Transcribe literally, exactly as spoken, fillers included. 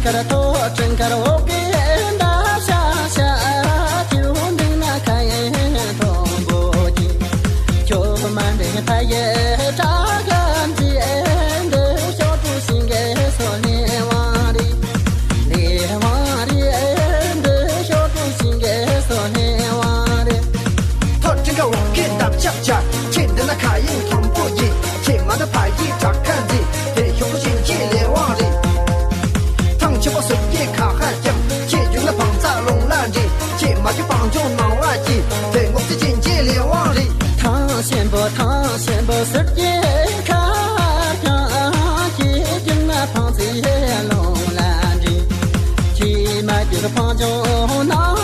དཀར་ཐོག་ཁྲིན་དཀར་འོག་གི་འདབ་ཤ་ཤ། ཁྱེའུ་འདུག་ན་ཁ་ཡེ་མཐོན་པོ་གྱི། ཁྱོད་མ་འདྲེན་ཕ་ཡི་བྲག་གམ་གྱི། འདི་ཤོག་གྲུ་ཤིང་གི་སོ་ནས་དབང་རེད། ལས་དབང་རེད། འདི་ཤོག་གྲུ་ཤིང་གི་སོ་ནས་དབང་རེད། ཐོག་ཁྲིན་དཀར་འོག་གི་འདབ་ཆགས་ཆགས། ཁྱེད་འདི་ན་ཁ་ཡེ་མཐོན་པོ་གྱི། ཁྱེད་མ་འདྲེན་ཕ་ཡི་བྲག་གམ་གྱི། དེ་ཤོག་གྲུ་ཤིང་གི་ལས་དབང་རེད། ཐང་ཆེན་པོ་ཟུར་གྱི་ཁ་ཧ་ཀྱང་། ཁྱེད་རྒྱུག་ན་བང་རྩ་རླུང་ལ་འདྲེན། ཁྱེད་མ་རྒྱུག་བང་ཆུང་ནང་བ་གྱི། དེ་སྔོ་ཚལ་ཅན་གྱི་ལས་དབང་རེད། ཐང་ཆེན་པོ་ཐང་ཆེན་པོ་ཟུར་གྱི་ཁ་ཀྱང་། ཁྱེད་རྒྱུག་ན་བང་རྩའི་རླུང་ལ་འདྲེན། ཁྱེད་མ་རྒྱུག་བང་ཆུང་ནང་